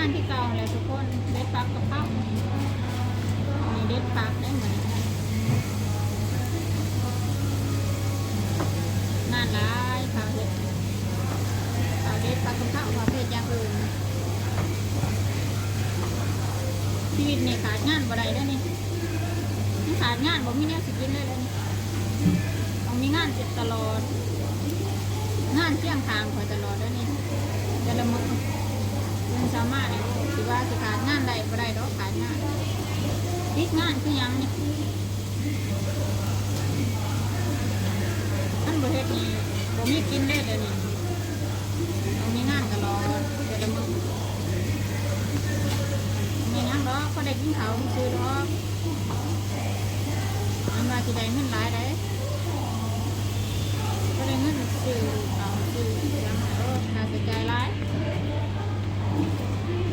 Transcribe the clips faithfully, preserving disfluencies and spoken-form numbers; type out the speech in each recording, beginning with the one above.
านที่เก่าแหละทุกคน เด็ดผักกับข้าว มีเด็ดผักได้เหมือนกัน งานหลาย ข้าวเห็ด ข้าวเด็ดผักกับข้าว ข้าวเห็ดอย่างอื่น ชีวิตนี่ขาดงานบ่ได้เด้อนี่ มันขาดงานบ่มีแนวสิกินเลยเด้อนี่ ต้องมีงานตลอด งานเคียงข้างข้อยตลอดเด้อนี่ แต่ละมื้อ เงินสามารถนี่ สิว่าสิขาดงานได้บ่ได้ดอก ขาดงาน ติดงานคือหยังนี่ คันบ่เฮ็ดนี่ บ่มีกินเลยเดี๋ยวนี้ ต้องมีงานตลอด แต่ละมื้อ มีหยังดอก พอได้กินข้าวซื่อดอก มันว่าสิได้เงินหลายใด๋ บ่ได้เงินซื้อข้าวซื้อหยัง โอ้ ค่าใช้จ่ายหลาย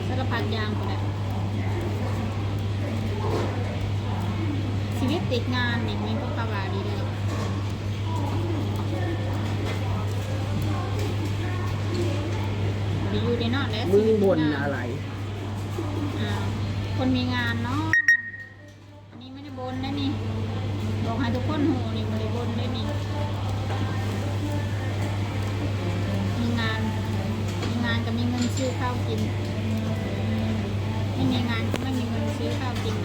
สารพัดอย่างพู้นแหละ ชีวิตติดงานนี่แม่นพวกเขาว่าดีเด้อ บ่ได้อยู่ได้นอนแล้ว มึงบ่นอะไร อ่า คนมีงานเนาะ อันนี้ไม่ได้บ่นนะนี่ บอกให้ทุกคนฮู้นี่ บ่ได้บ่นได้นี่ มีงาน มีงานก็มีเงินซื้อข้าวกิน ไม่มีงานก็ไม่มีเงินซื้อข้าวกิน